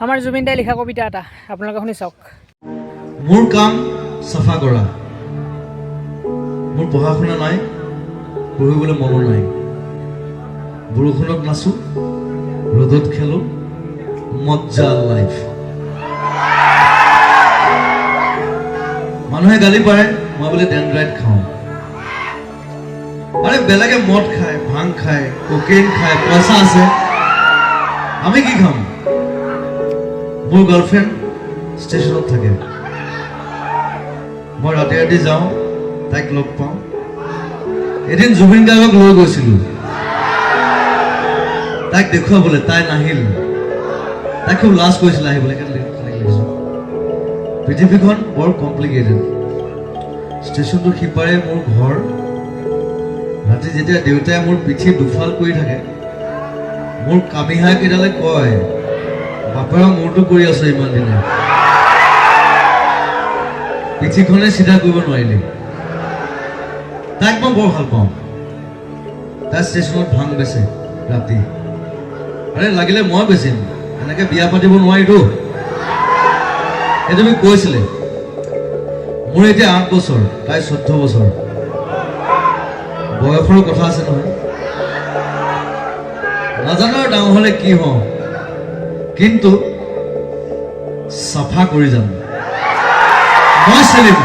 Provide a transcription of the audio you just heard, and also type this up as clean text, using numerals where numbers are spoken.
আমাৰ জুবিন দাই লিখা কবিতা এটা আপোনালোকে শুনি চাওক। মোৰ কাম চাফা কৰা। মোৰ পঢ়া শুনা নাই, পঢ়িবলৈ মনো নাই। বৰষুণত নাচোঁ, ৰ'দত খেলোঁ, মজ্জা লাইফ। মানুহে গালি পাৰে, মই বোলে ডেনড্ৰাইট খাওঁ। আৰে, বেলেগে মদ খায়, ভাং খায়, কোকেইন খায়, পইচা আছে, আমি কি খাম? মোৰ গাৰ্লফ্ৰেণ্ড ষ্টেচনত থাকে। মই ৰাতি ৰাতি যাওঁ, তাইক লগ পাওঁ। এদিন জুবিন গাৰ্গক লৈ গৈছিলোঁ তাইক দেখুৱাবলৈ, তাই নাহিল। তাই খুব লাজ কৰিছিলে আহিবলৈ, সেইকাৰণে তেনেকৈ লিখিছোঁ। পৃথিৱীখন বৰ কমপ্লিকেটেড। ষ্টেচনটোৰ সিপাৰে মোৰ ঘৰ। ৰাতি যেতিয়া দেউতাই মোৰ পিঠি দুফাল কৰি থাকে, মোৰ কামিহাড়কেইডালে কয়, "বাপেৰৰ মূৰটো কৰি আছো ইমান দিনে, পিঠিখনে চিধা কৰিব নোৱাৰিলি।" তাইক মই বৰ ভাল পাওঁ। তাই ষ্টেচনত ভাং বেচে ৰাতি। আৰে, লাগিলে মই বেচিম, এনেকে বিয়া পাতিব নোৱাৰিতো। সেইটো মোক কৈছিলে। মোৰ এতিয়া 8 বছৰ, তাই 14 বছৰ। বয়সৰো কথা আছে নহয়। নাজানো আৰু ডাঙৰ হ'লে কি হওঁ, কিন্তু চাফা কৰি যাম। মই চেলিম।